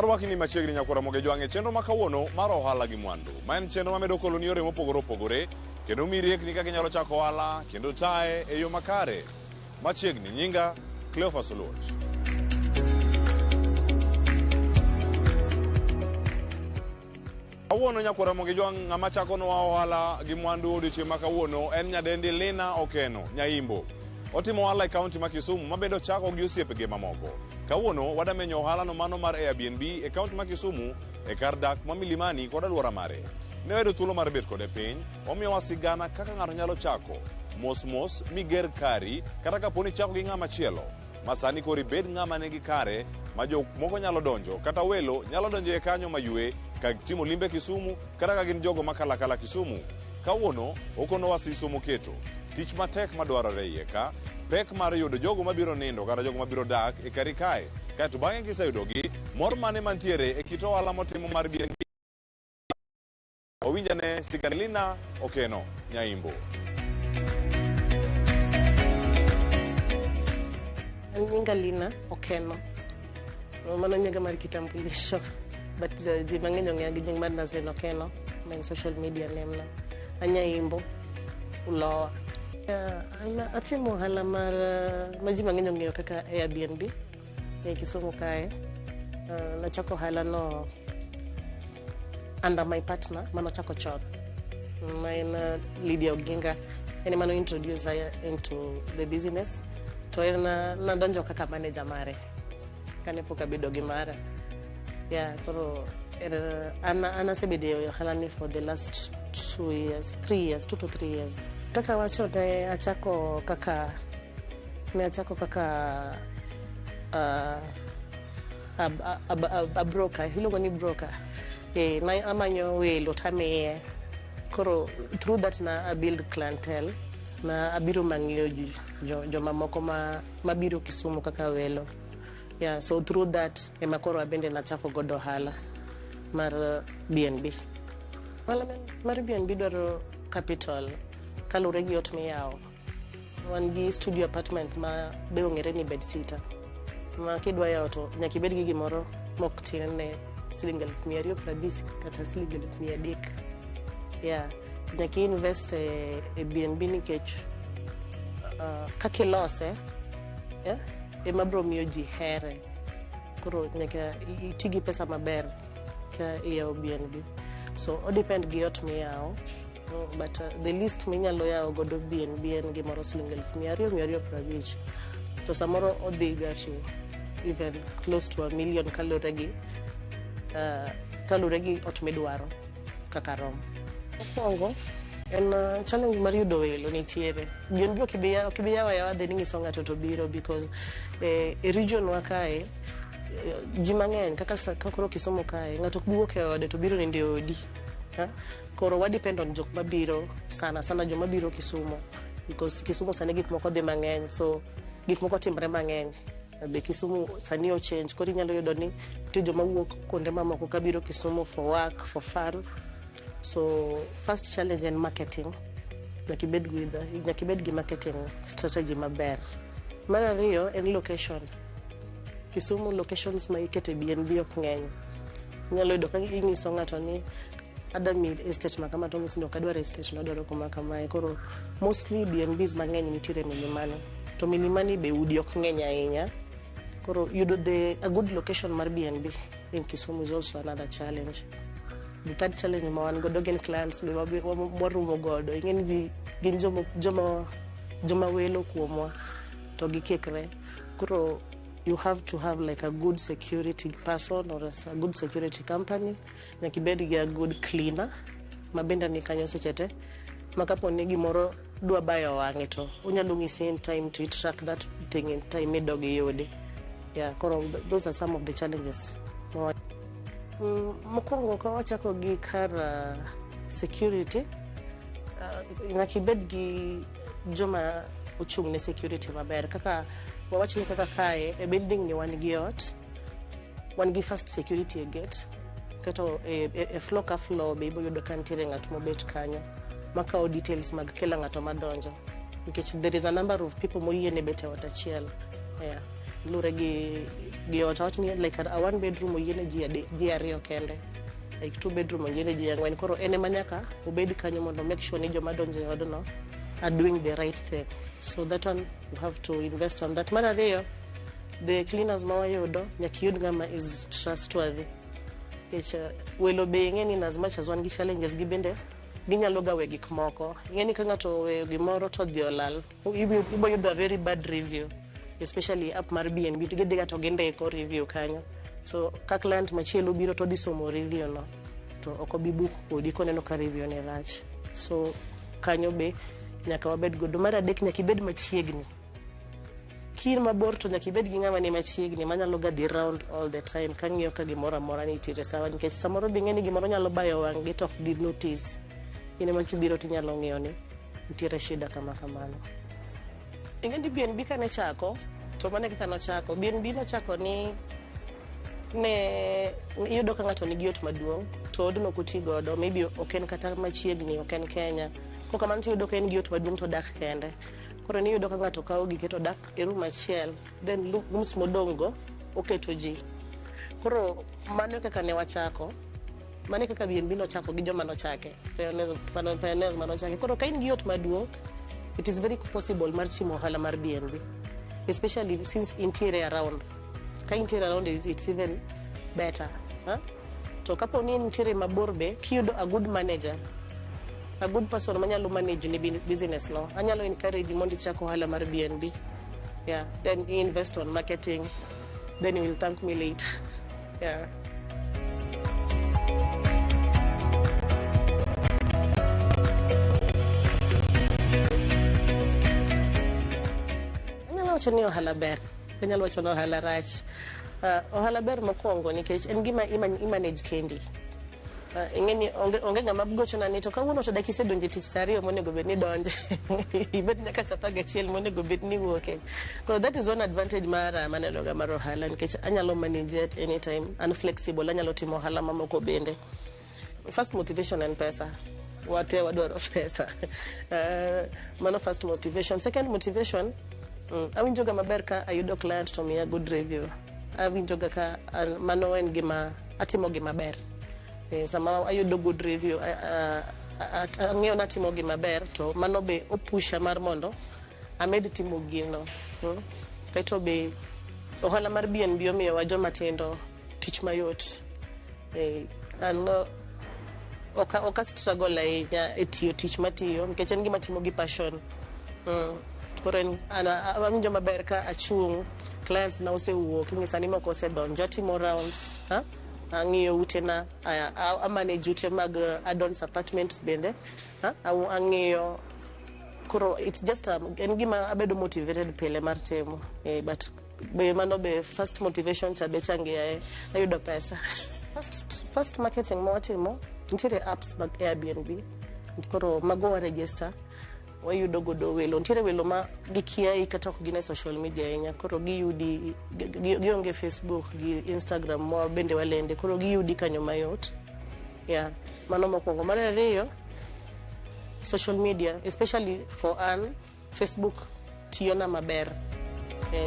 Arwakni machiegni nyakwar Ramogi Jwang' e chenro ma kawuono mar ohala gi mwandu. Ma en chenro mamedo koloni yore mopogore opogore kendo miyi riekni kaka inyalo chako ohala kendo taye e yo makare. Machiegni nyinga Cleophas Oluoch. Kawuono nyakwar Ramogi Jwang' ng'ama chakonwa ohala gi mwandu odiochieng' ma kawuono en nyadendi Lina Okeno Nyaimbo. Otimo ohala e kaunti ma Kisumu ma bende ochako gi osiepege mamoko. Kawuono wadamenyo ohalano mano mar Airbnb e kaunti ma Kisumu e kar dak ma Milimani kod alwora mare. Ne wayudo thuolo mar bet kode piny, omiyowa sigana kaka ng'ato nyalo chako mos mos miger kari kata kapo ni ichako gi ng'ama chielo ma sani koro ibed ng'ama nigi kare ma jok moko nyalo donjo kata welo nyalo donjo e kanyo maywe ka timo limbe Kisumu kata ka gin jogo makalo akala Kisumu. Kawuono okonowa siso moketo, tich matek madwarore iye ka, pek mar yudo jogo mabiro nindo kata jogo mabiro dak e kari kae, kaeto bang'e kiseyudogi, mor mane mantiere e kit ohala motimo mar BNB. Wawinjane sigand Lina Okeno Nyaimbo. An nyinga Lina Okeno. Mano nyinga mar kitambulisho. But ji mang'eny ong'eya gi nying mar Nazlin Okeno, ma en social media name na. An Nyaimbo, Ulowa. An atimo ohala mar ma ji mang'eny ong'eyo kaka Airbnb e Kisumu kae. Nachako ohala no under my partner manochako chon ma en Lydia Oginga en ema no introduce her into the business to en nadonjo kaka manager mare kane pok abedo gi mara. Yeah, koro an asebedo e ohala ni for the last 2 years, 3 years, 2 to 3 years. Kaka wacho, ne achako kaka a broker, iluongo ni broker. Na amanyo welo tamiye. Koro through that na a build clientele na abiro mang'iyo ji jomamoko ma mabiro Kisumu kaka welo. Yeah, so through that ema koro abende nachako godo ohala mar BNB. Ohala mar BNB dwaro capital kaluwore gi ot miyawo. Wan gi studio apartment ma be ong'ere ni bed sitter. Ma kidwa yawo to nyaka ibed gi gimoro mok tin ne siling 250,000 kata siling 300,000. Yeah, nyaka i invest e BNB nikech kaka ilose, yeah, ema biro miyo ji here. Koro nyaka iti gi pesa maber ka iyawo BNB. So o depend gi ot miyawo. But the least minyalo yawo godo BNB en gimoro siling 200,000, 250,000. To samoro odhi ga to even close to a million kaluwore gi ot midwaro kaka rom. Mokwongo en challenge mar yudo welo nitiere. BNB ok ibi yawo ayawa dhi ni ng'iso ng'ato to biro because e region wa kae ji mang'eny kaka ka koro Kisumu kae ng'ato ok bi wuok e ode to biro nindo e odi. Ha? Koro wa depend on jok mabiro, sana sana joma biro Kisumu, because Kisumu sani gik moko dhi mang'eny, so gik moko timre mang'eny. Be Kisumu sani o change, koro inyalo yudo ni nitie joma wuok kuonde mamoko kabiro Kisumu for work, for fun. So first challenge en marketing. Nyaka ibed gi marketing strategy maber. Mar ariyo en location. Kisumu locations ma ikete BNB ok ng'eny. Inyalo yudo ka ing'iso ng'ato ni adwa miyi estate ma kama, to ong'isi ni ok adwar estate no, adwaro kuma kamae. Koro mostly BNBs mang'eny nitiere Milimani. To Milimani be udi ok ng'eny ahinya. Koro yudo the a good location mar BNB in Kisumu is also another challenge. The third challenge ma wan godo gin clients be waromo godo. Ing'e ni ji gin joma welo kuomwa to gikikre. Koro you have to have like a good security person or a good security company. Nyaka ibed gi a good cleaner ma bende ni kanyo seche te. Ma kapo ni gimoro dwa bayo wang'e to onyalo ng'isi in time to track that thing in time midog iyude. Yeah, koro those are some of the challenges. Mokwongo ka wachako gi kar security, nyaka ibed gi joma ochung' ne security maber. Kaka wawach ni kaka kae e building ni wan gi ot, wan gi first security e gate. Kato e floor ka floor be ibo yudo ka nitiere ng'at mobet kanyo makawo details mag kila ng'ato madonjo. Nikech there is a number of people moyiene bet e ot achiel. Yeah. Lure gi ot. Awach ni like a one bedroom oyiene ji adek, ji ariyo kende. Like two bedroom oyiene ji ang'wen. Koro en ema nyaka obed kanyo mondo make sure ni joma donjo e odno are doing the right thing. So that one you have to invest on that. Mar ariyo, the cleaners ma wayudo nyaka iyud ng'ama is trustworthy. Nikech welo be ing'e ni in as much as wan gi challenges gi bende ginyalo ga we gik moko. Ing'e ni ka ng'ato oweyo gimoro to odhi olal, ibo yudo a very bad review. Especially app mar BNB to gidhi ga to gindiko review kanyo. So ka client machielo biro to odhi somo review no to ok obi book kodi koneno ka review ne rach. So kanyo be nyaka wabed godo. Mar adek nyaka ibed machiegni. Ka in mabor to nyaka ibed gi ng'ama ni machiegni manyalo ga dhi round all the time kang'iyo ka gimoro amora nitiere sawa nikech samoro be ing'e ni gimoro nyalo bayo wang' gi to ok gi notice. In ema kibiro tinyalo ng'iyo ni nitiere shida kama kamano. Ing'e ni BNB kane chako to mano e kaka nochako. BNB nochako ni ne iyudo ka ng'ato nigi ot maduong' to odno ok oti godo maybe ok en kata machiegni ok en Kenya. Kok kamano tiyudo ka en gi ot maduong' to odak kende. Koro niyudo ka ng'ato kawo gike to dak e room achiel then rooms modong' go oketo ji. Koro mano e kaka ne wachako. Mano e kaka BNB nochako gi joma nochake. Pioneers manochake. Koro ka in gi ot maduong' it is very possible mar timo ohala mar BNB. Especially since intiere around. Ka intiere around it's even better. Huh? To kapo ni intiere mabor be kiyudo a good manager, a good person manyalo manage ni business no, anyalo encourage mondo ichak ohala mar BNB. Yeah, then you invest on marketing, then you will thank me later. Yeah. Anyalo wacho ni ohala ber, anyalo wacho ni ohala rach. Ohala ber mokwongo nikech en gima imanage kendi. Ing'e ni onge ng'ama gochona ni to kawuono to dak isedonjo e tich saa ariyo monego bed ni idonje. Ibet nyaka saa apar gachiel monego bed ni iwuoke. Koro that is one advantage mara maneno ga mar ohala nikech anyalo manage at any time, an flexible, anyalo timo ohala mamoko bende. First motivation en pesa. Wate wadwaro pesa. Mano first motivation. Second motivation, awinjo ga maber ka ayudo client to miya good review. Awinjo ga ka mano en gima atimo gima ber. Sama ayudo good review, ang'eyo natimo gima ber to mano be opusha mar mondo amed timo gino. Kaeto be ohala mar BNB omiyowa joma tindo tich mayot. An ok struggle ahinya e tiyo tich matiyo nikech en gima atimo gi passion. Koro en an awinjo maber ka achung' clients na osewuok ing'isa ni moko osedonjo atimo rounds, ha? Ang'iyo utena, a manage ute mag add-ons apartments bende, ha? Ang'iyo koro it's just en gima abedo motivated pile mar timo. But be mano be first motivation cha be changia ayudo pesa. First marketing ma watimo nitiere apps mag Airbnb. Koro mago wa register wayudo godo welo. Nitiere welo ma gikia kata ok gin e social media ahinya. Koro giyudi gionge Facebook gi Instagram ma bende walende. Koro giyudi kanyo mayot. Yeah, mano mokwongo. Mar ariyo, social media, especially for an, Facebook tiyona maber.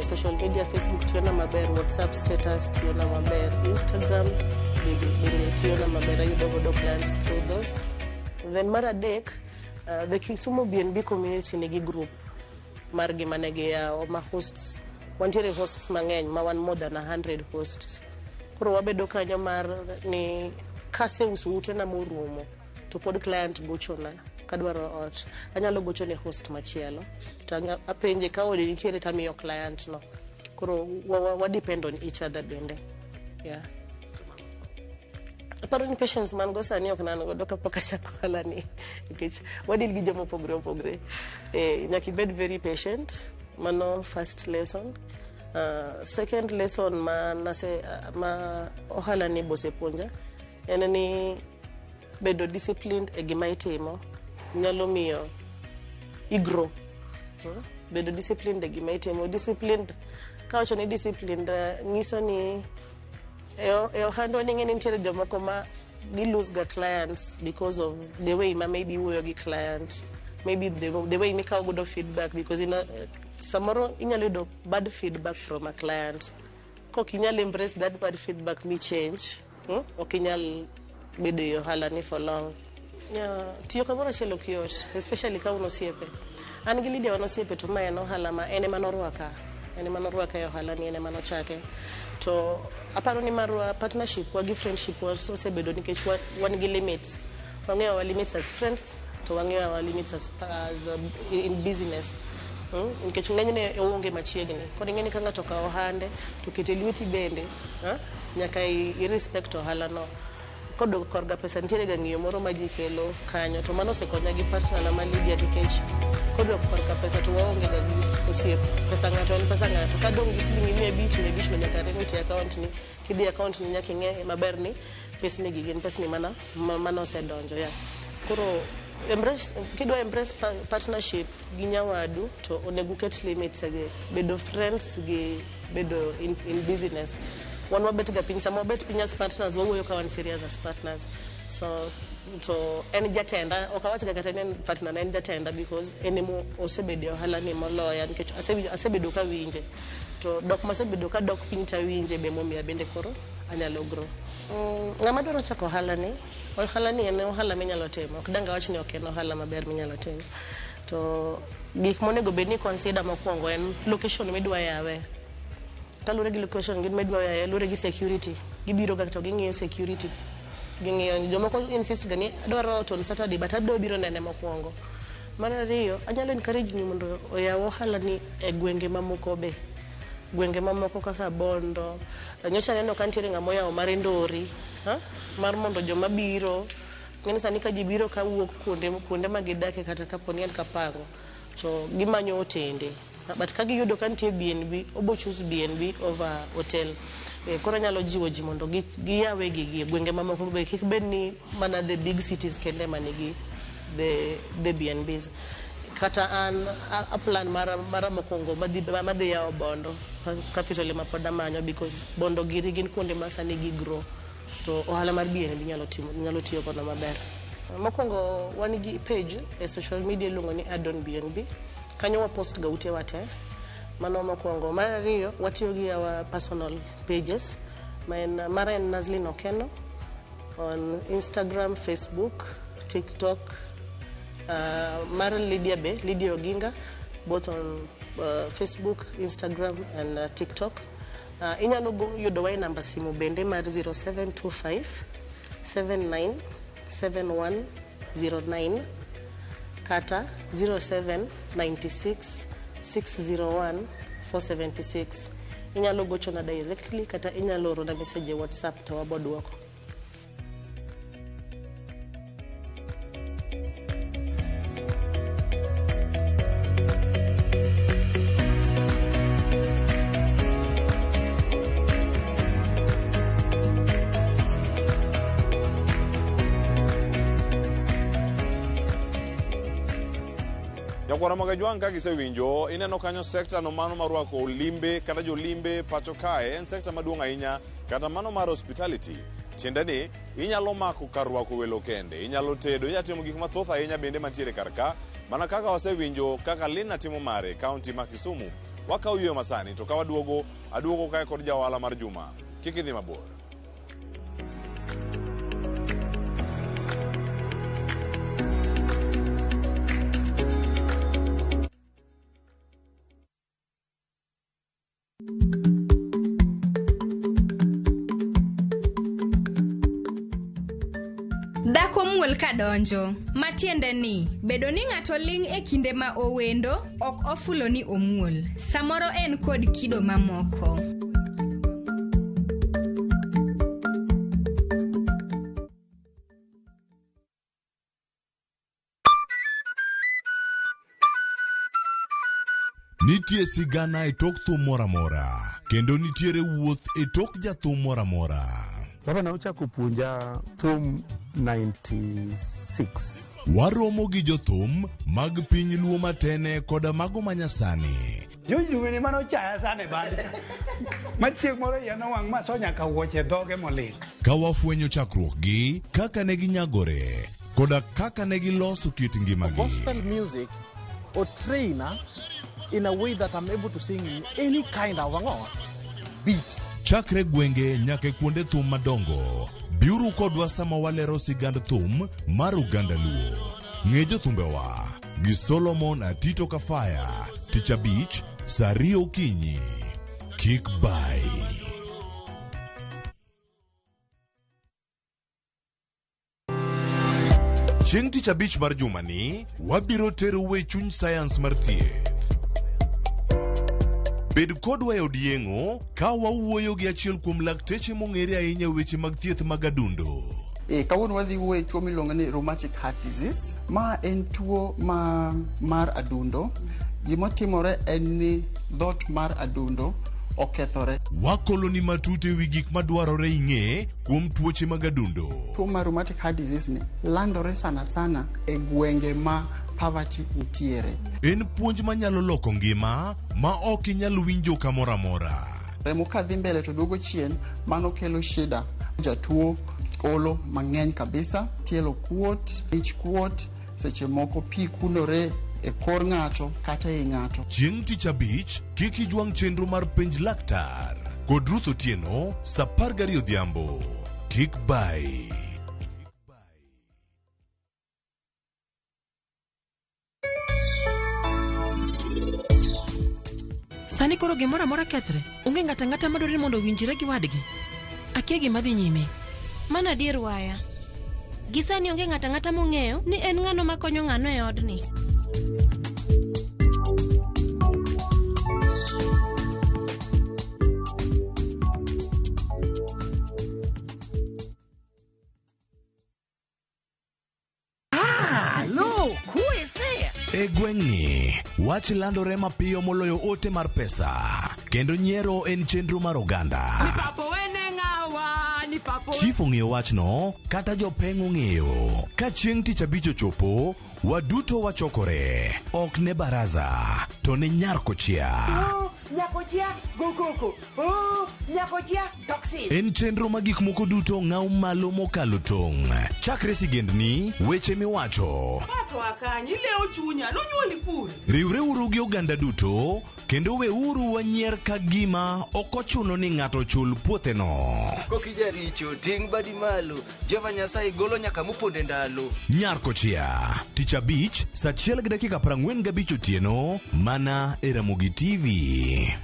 Social media, Facebook tiyona maber, WhatsApp status tiyona maber, Instagram bende tiyona maber, ayudo godo clients through those. Then mar adek, the Kisumu BNB community nigi group margi mane giyawo ma hosts, wantiere hosts mang'eny ma wan more than 100 hosts. Koro wabedo kanyo mar ni kaseuso utena morumo to pod client gochona kadwaro ot, anyalo gocho ne host machielo to apenje ka ode nitiere tamiyo client no. Koro wa depend on each other bende. Yeah. Aparo ni patience man go sani ok nan godo kapok achako ohala ni nikech wadeal gi joma opogore opogore. Nyaka ibed very patient. Mano first lesson. Second lesson ma nase ma ohala ni bosepuonja en ni bedo disciplined e gima itimo nyalo miyo igrow. Bedo disciplined e gima itimo. Disciplined, kawacho ni disciplined, nyiso ni e ohandwa ni ing'e ni nitiere jomoko ma gi lose ga clients because of the way ma maybe iwuoyo gi client. Maybe the way mikawo godo feedback, because samoro inyalo yudo bad feedback from a client. Kok inyal embrace that bad feedback mi change, Ok inyal bedo e ohala ni for long. Yeah, tiyo kamoro achiel ok yot, especially ka un osiepe. An gi Lydia wan osiepe, to ma en ohala ma en ema norwaka. En ema norwaka e ohala ni, en ema nochake. To aparo ni marwa partnership wa gi friendship wa osebedo nikech wan gi limits. Wang'eyo our limits as friends, to wang'eyo our limits as in business. Nikech ng'enyne oonge machiegni. Koro ing'e ni ka ng'ato okawo ohande to kete lweti bende, ha? Nyaka i respect ohala no. Kodok korka pesa, nitiere ga ng'iyo moro ma ji kelo kanyo, to mano osekonya gi partner na ma Lydia, nikech kodok korka pesa to waonge ga gi osiep. Pesa ng'ato en pesa ng'ato. Kadong' gi siling 500, 500 no nyaka remit e account ni. Kidhi e account ni, nyaka ing'e maber ni pesni gi gin pesni mana osedonjo ya. Koro embrace, kidwa embrace partnership gi nyawadu, to onego uket limits e bedo friends gi bedo in business. Wan wabet ga piny, sama wabet piny as partners, wawuoyo ka wan serious as partners. So to en jatenda, ok awach ga kata ni en partner na, en jatenda, because en emo osebedo e ohala ni moloya, nikech asebedo ka winje, to dok masebedo ka dok piny tawinje be momiya bende koro anyalo grow. Ng'ama dwaro chako ohala ni, ohala ni en ohala minyalo timo. Ok dang' awach ni ok en ohala maber minyalo timo. To gik monego bed ni consider mokwongo en location midwa yawe. Kaluwore gi location gi midwa yawe, luwore gi security. Gibiro ga to ging'iyo security. Ging'iyo, jomoko insist ga ni adwaro ot on Saturday, but adwa biro nene mokwongo. Mar ariyo, anyalo encourage ni mondo oyaw ohala ni e gwenge mamoko be. Gwenge mamoko kaka Bondo. Nyocha aneno ka nitiere ng'ama oyawo mar Ndori, ha? Mar mondo joma biro, ng'eni sani ka ji biro kawuok kuonde ma gidake, kata kapo ni en Kapango, to gimanyo otende. But ka giyudo ka nitie BNB, obo choose BNB over hotel. Koro anyalo jiwo ji mondo giyawe gigi e gwenge mamoko be, kik bed ni mana the big cities kende ema nigi the BNBs. Kata an a plan mara mokwongo madhi yawo Bondo, capital ema pod amanyo, because Bondo giri gin kuonde ma sani gi grow, to ohala mar BNB nyalo tiyo kono maber. Mokwongo, wan gi page e social media iluongo ni Adon BNB. Kanyo wapost ga utewa te. Mano mokwongo. Mar ariyo, watiyo gi our personal pages. Ma en, mara en Nazlin Okeno on Instagram, Facebook, TikTok. Mar Lydia be, Lydia Oginga, both on Facebook, Instagram and TikTok. Inyalo yudowa e namba simu bende mar 0725 79 7109 kata 0796 601 476. Inyalo gochona directly kata inyalo orona message e WhatsApp to wabo duoko. Nyakwara Magajwang', kaka isewinjo, ineno kanyo sekta no mano mar rwako limbe kata jolimbe pacho kae en sekta maduong' ahinya, kata mano mar hospitality. Tiende ni inyalo mako kar rwako welo kende, inyalo tedo, inyalo timo gik mathoth ahinya bende mantiere kar ka, mana kaka wasewinjo kaka Lina timo mare e kaunti ma Kisumu. Wakawo yweyo masani, to ka waduogo, aduogo kae kod jaohala mar juma. Kik idhi mabor. Dhako muol ka donjo, matiende ni bedo ni ng'ato ling' e kinde ma owendo ok ofulo ni omuol. Samoro en kod kido mamoko. Nitie sigana e tok thum moro amora, kendo nitiere wuoth e tok jathum moro amora. Baba ne ochako puonja thum 96. Waromo gi jothum mag piny Luo matene koda mago manyasani. Jojuweni mane ochaya sana e band cha. Ma chieng' moro iya nowang' ma so nyaka wuoche dhoge molil. Ka wafwenyo chakruokgi, kaka ne ginyagore. Koda kaka ne giloso kit ngimagi. Gospel music or trainer in a way that I'm able to sing in any kind of beat. Chakre gwenge nyaka e kuonde thum madongo, biuru kodwa sama walero sigand thum mar oganda Luo. Ng'e jothumbewa gi Solomon Atito Kafaya, tich abich, saa ariyo okinyi. Kik bai. Chieng' tich abich mar jumani, wabiro terou e chuny sayans mar thieth. Bed kodwa e od yeng'o ka wawuoyo gi achiel kuom lakteche mong'ere ahinya e weche mag thieth mag adundo. E, kawuono wadhi wuoyo e tuo miluongo ni rheumatic heart disease. Ma en tuo ma mar adundo. Gima timore en ni dhoot mar adundo okethore. Wakoloni matut e wi gik madwarore ing'e kuom tuoche mag adundo. Tuo mar rheumatic heart disease ni landore sana sana e gwenge ma poverty nitiere. En puonj manyalo loko ngima ma ok inyal winjo kamoro amora. Remo kadhi mbele to duogo chien, mano kelo shida. Jatuo olo mang'eny kabisa, tielo kuot, ich kuot, seche moko pi kunore e kor ng'ato kata ei ng'ato. Chieng' tich abich, kik ijwang' chenro mar penj laktar kod Ruth Otieno saa 12 odhiambo. Kik bai. Sani koro gimoro amora kethre. Onge ng'ato ang'ata madwaro ni mondo owinjre gi wadgi. Akia gima dhi nyime. Mano adier waya. Gi sani onge ng'ato ang'ata mong'eyo ni en ng'ano makonyo ng'ano e odni. E gweng'ni, wach landore mapiyo moloyo ote mar pesa, kendo nyiero en chenro mar oganda. Chief ong'eyo wachno, kata jopeng' ong'eyo. Ka chieng' tich abich ochopo, waduto wachokore. Ok ne baraza, to ne nyar kochia. Nyakochia go koko. Oh, nyakochia toxin. En chenro ma gik moko duto ng'aw malo mokalo tong'. Chakre sigendni, weche miwacho. Pato akanyi leo chunya nonyuoli kure. Riwreuru gi oganda duto kendo weuru wanyier ka gima ok ochuno ni ng'ato chul puotheno. Kokijaricho ting' badi malo Jehova Nyasaye golo nyaka moponde ndalo. Nyar Kochia, tich abich, saa achiel gi dakika 45 otieno, mana e Ramogi TV.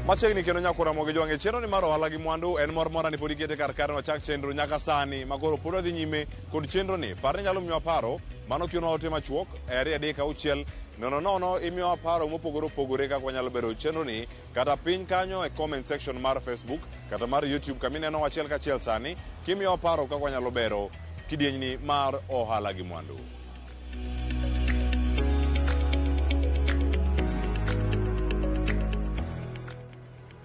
Machiegni kendo nyakora mogi jwang'e chenro ni mar ohala gi mwandu en mor mora ni pod ikete kar kare wachak chenro nyaka sani makoro pod wadhi nyime kod chenro ni par ni nyalo miyowa paro mano kionwa ote machuok e 2 3 6 0 0 imiyowa paro mopogore opogore kaka wanyalo bedo chenro ni kata piny kanyo e comment section mar Facebook kata mar YouTube kamineno achiel kachiel sani kimiyowa paro kaka wanyalo bero kidienyni mar ohala gi mwandu.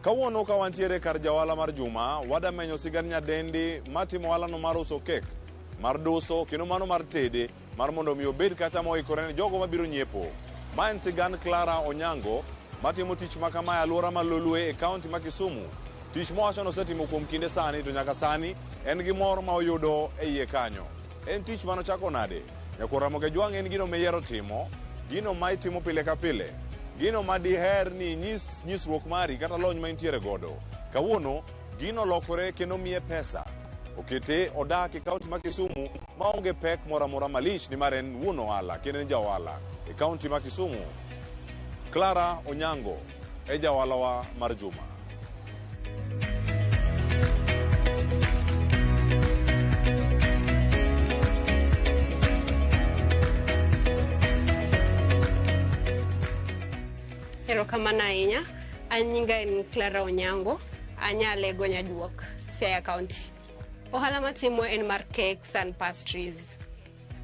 Kawuono ka wantiere kar jaohala mar juma, wadamenyo sigand nyadendi matimo ohalano mar uso kek, mar duso kendo mano mar tede mar mondo mi obed kacha moikore ne jogo mabiro nyiepo. Ma en sigand Clara Onyango matimo tich ma kama e alwora ma Lolwe e kaunti ma Kisumu. Tich mowacho ni osetimo kuom kinde sani to nyaka sani en gi mor ma oyudo e iye kanyo. En tich manochako nade? Nyakwar Ramogi Ajwang' en gino miyiero timo, gino ma itimo pile ka pile, gino ma diher ni inyis nyisruok mari kata lony ma intiere godo. Kawuono, gino olokore kendo miye pesa. Okete odak e kaunti ma Kisumu maonge pek moro amora malich nimar en wuon ohala kendo en ja ohala e kaunti ma Kisumu. Clara Onyango e ja ohalawa mar juma. Erokamano ahinya. An nyinga en Clara Onyango. Anyalego Nyajuok, Siaya County. Ohala matimo en mar cakes and pastries.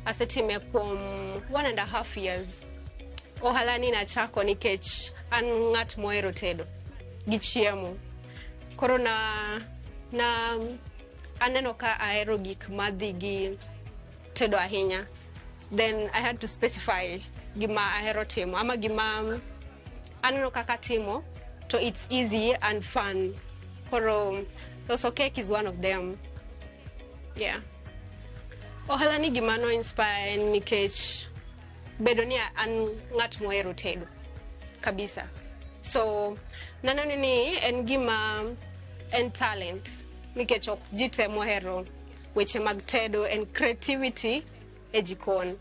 Asetime kuom 1.5 years. Ohala ni nachako nikech an ng'at mohero tedo gi chiemo. Koro na aneno ka ahero gik madhi gi tedo ahinya. Then I had to specify gima ahero timo ama gima aneno kaka timo to it's easy and fun. Koro loso cake is one of them. Yeah. Ohala ni gima no inspire en nikech bedo ni an ng'at mohero tedo kabisa. So naneno ni en gima en talent nikech ok ji te mohero weche mag tedo and creativity e jikon.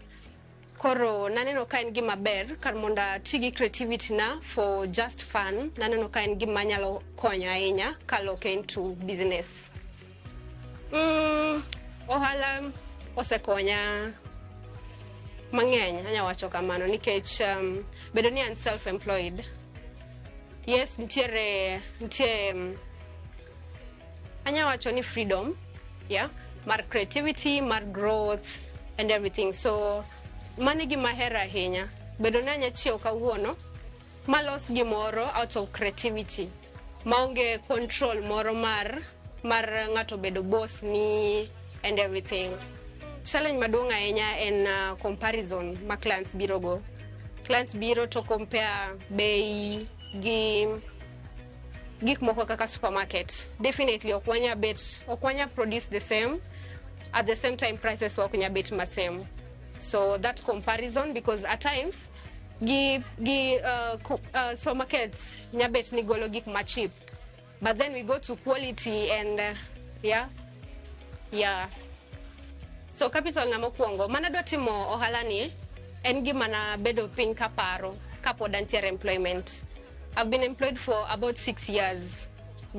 Koro naneno ka en gima ber kar mondo ati gi creativity na for just fun. Naneno ka en gima nyalo konyo ahinya kaloke into business. Ohala osekonya mang'eny, anya wacho kamano, nikech bedo ni an self employed, yes, nitie anya wacho ni freedom, yeah, mar creativity, mar growth and everything. So mano e gima ahero ahinya, bedo ni anya chiewo kawuono malos gimoro out of creativity maonge control moro mar ng'ato bedo boss ni and everything. Challenge maduong' ahinya en comparison ma clients biro go. Clients biro to compare bei gi gik moko kaka supermarket. Definitely ok wanya bet, ok wanya produce the same at the same time, prices ok nya bet ma same. So that comparison, because at times gi supermarkets nya bet ni golo gik ma cheap, but then we go to quality and yeah. So capital na mokwongo mana dwa timo ohala ni en gima na bedo piny kaparo kapod antiere employment. I've been employed for about 6 years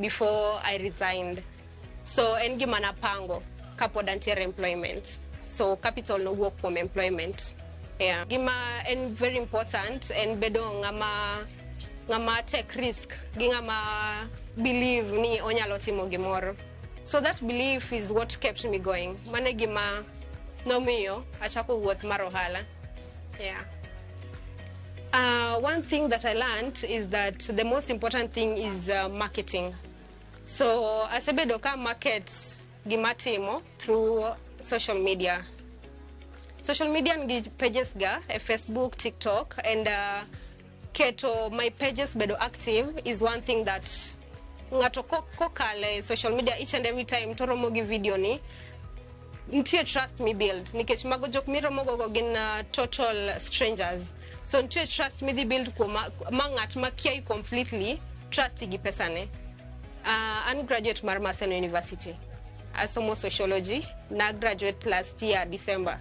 before I resigned. So en gima napango kapod antiere employment. So capital nowuok kuom employment. Yeah. Gima en very important en bedo ng'ama take risk gi ng'ama believe ni onyalo timo gimoro. So that belief is what kept me going. Mano e gima nomiyo achako wuoth mar ohala. Yeah. One thing that I learned is that the most important thing is marketing. So asebedo ka market gima timo through social media. Social media nigi pages ga e Facebook, TikTok, and keto my pages bedo active is one thing that ng'ato kokale social media each and every time to romo gi video ni, nitie trust mi build, nikech mago jok miromo gogo gin total strangers. So nitie trust midhi build kuom ma ng'at ma kiai completely trust gi pesane. An graduate mar Maseno University, asomo sociology. Na graduate last year December.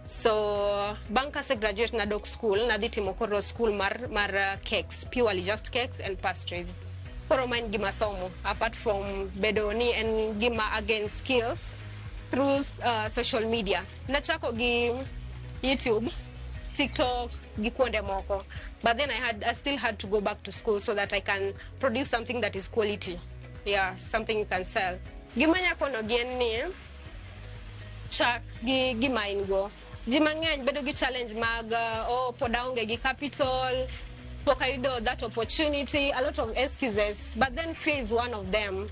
So bang' kase graduate, nadok school, nadhi timo koro school mar cakes, purely just cakes and pastries. Koro ma en gima somo apart from bedo ni en gima again skills through social media. Nachako gi YouTube, TikTok gi kuonde moko, but then I still had to go back to school so that I can produce something that is quality, yeah, something you can sell. Gima nyakono gi en ni chak gi gima in go. Ji mang'eny bedo gi challenge mag oh, pod aonge gi capital, pok ayudo that opportunity, a lot of excuses, but then fear is one of them.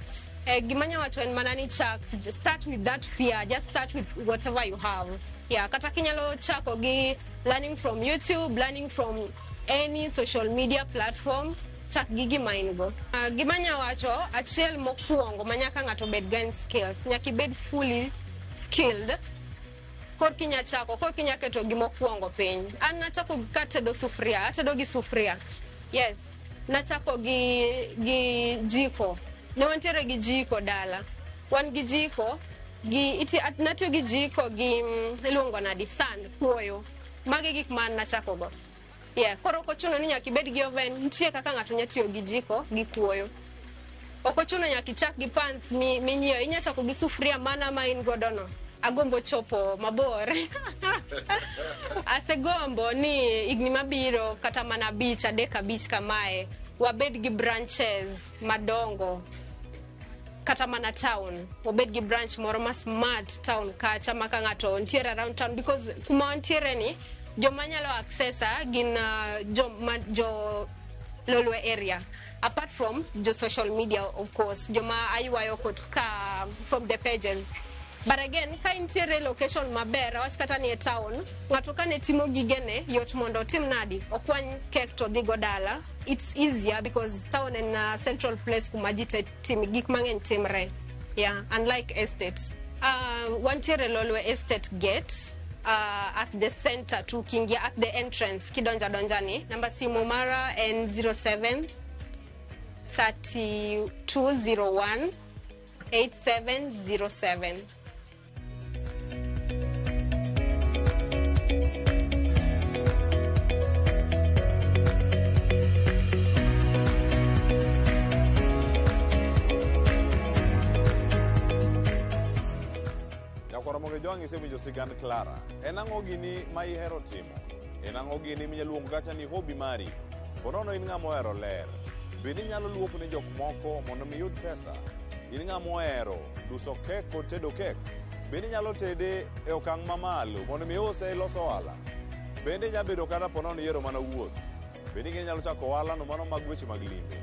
Gima nya wacho en mana ni chak, start with that fear, just start with whatever you have, yeah. Kata kinyalo chako gi learning from YouTube, learning from any social media platform, chak gi gima in go. Gima nya wacho achiel mokwongo ma nyaka ng'ato bed go en skills. Nyaka ibed fully skilled korki inya chako, korki inya keto gimokwongo piny. An nachako katedo sufuria, atedo gi sufuria, yes. Nachako gi jiko, ne wantiere gi jiko dala, wan gi jiko gi iti, natiyo gi jiko gi iluongo nadi, san kuoyo. Magi gik ma an nachako go, yeah. Koro ok ochuno ni nyaka ibed gi oven. Nitie kaka ng'ato nya tiyo gi jiko gi kuoyo. Ok ochuno nyaka ichak gi pans minyiewo, inya chako gi sufuria mana ma in godo no. Agombo chopo mabor. Asegombo ni higni mabiro, kata mana 5, 3, 5 kamae, wabed gi branches madongo kata mana town, wabed gi branch moro ma smart town kacha ma ka ng'ato ntiere around town, because kuma wantiere ni Joma nyalo accessa gin jo, jo Lolwe area. Apart from jo social media, of course, joma aywayo kod ka from the pages. But again, ka intiere location maber, awach kata ni e town, ng'ato ka ne timo gigene, yot mondo otim nadi, okwany kek to dhigo dala. It's easier because town en a central place kuma ji te tim, gik mang'eny timre. Yeah, unlike estate. Wantiere Lolwe Estate Gate, at the center tu kingia at the entrance kidonja donjani. Namba simu mara en 07 3201 8707. Nyakwar Ramogi Jwang' isewinjo sigand Clara. En ang'o gini ma ihero timo? En ang'o gini minyalo luongo kacha ni hobby mari? Ponono in ng'ama ohero ler. Bende inyalo luoko ne jok moko mondo mi iyud pesa? In ng'ama ohero duso kek kod tedo kek? Bende inyalo tede e okang' mamalo mondo mi iuse ilos ohala? Bende inyalo bedo kata ponono ihero mana wuoth? Bende inyalo chako ohala no mano mag weche mag limbe?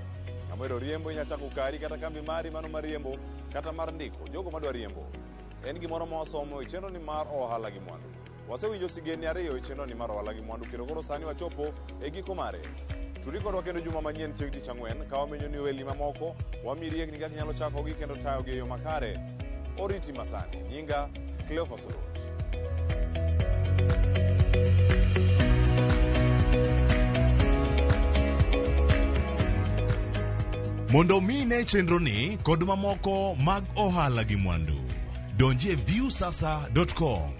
Ng'ama ohero riembo inyalo chako kari kata kambi mari mano mar riembo kata mar ndiko jogo madwa riembo. En gimoro ma wasomo e chenro ni mar ohala gi mwandu. Wasewinjo sigendni ariyo e chenro ni mar ohala gi mwandu kendo koro sani wachopo e giko mare. Tudi kodwa kendo juma manyien chieng' tich ang'wen ka wamenyo ni ohelni mamoko, wamiyi riekni kaka inyalo chakogi kendo tayogi e yo makare. Oriti masani. Nyinga Cleophas Oluoch. Mondo omi ine chenroni kod mamoko mag ohala gi mwandu, donji e viusasa.com.